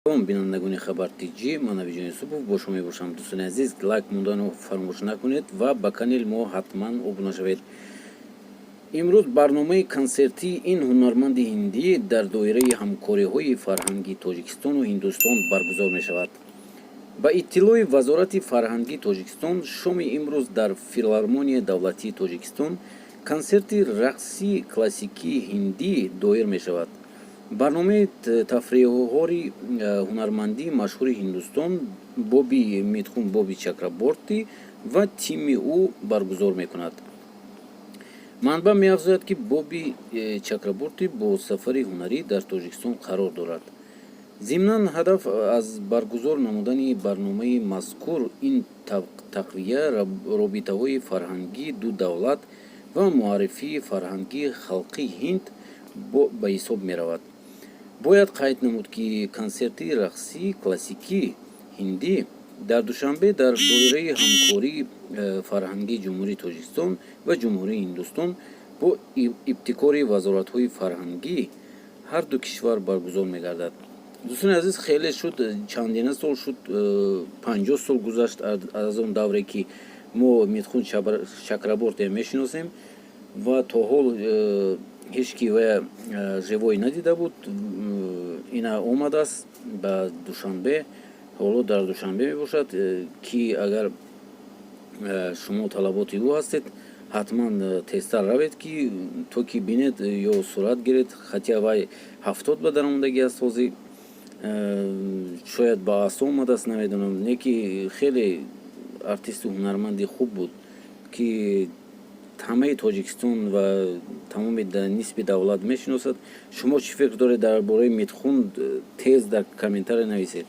Салом, бинандагони Хабар Тҷ, ман Навиҷон Юсупов бо шумо мебошам. Дӯстони азиз, лайк мондану фаромӯш накунед ва ба канали мо ҳатман обуна шавед. Имрӯз барномаи консертии ин ҳунарманди ҳиндӣ дар доираи ҳамкориҳои фарҳангии Тоҷикистону Ҳиндустон баргузор мешавад. Ба иттилои Вазорати фарҳангии Тоҷикистон, шоми имрӯз дар Филармонияи давлатии Тоҷикистон консерти рақси классикии ҳиндӣ доир мешавад. Барномаи тафриҳҳори ҳунарманди машҳури Ҳиндустон Боби Митхун Боби Чакрабортӣ ва тими ӯ баргузор мекунад. Манбаъ меафзояд, ки Боби Чакрабортӣ бо сафари ҳунарӣ дар Тоҷикистон қарор дорад. Зимнан, ҳадаф аз баргузор намудани барномаи мазкур ин тақвия робитаҳои фарҳангии ду давлат ва муаррифии фарҳанги халқи ҳинд ба ҳисоб меравад. Бояд қайд намуд, ки консерти рақсии классикии ҳиндӣ дар Душанбе дар доираи ҳамкории фарҳангии Ҷумҳурии Тоҷикистон ва Ҷумҳурии Ҳиндустон бо ибтикори вазоратҳои фарҳангии ҳарду кишвар баргузор мегардад. Дӯстони азиз, хеле шуд, чандина сол шуд, 50 сол гузашт аз он давре, ки мо Митхун Чакраборте мешиносем ва то ҳол ҳеҷ ки вая живой надида буд. Ина омадааст ба Душанбе, ҳоло дар Душанбе мебошад, ки агар шумо талаботи ӯ ҳастед, ҳатман тезтар равед, ки то ки бинед ё сурат гиред. Хотя вай 70 ба даромадагӣ аст ҳозир, шояд ба асо омадааст, намедонам. Не ки хеле артисту ҳунарманди хуб буд, ки ҳамаи Тоҷикистон ва тамоми нисби давлат мешиносад. Шумо чӣ фикр доред дар бораи Митхун? Тез дар комментария нависед.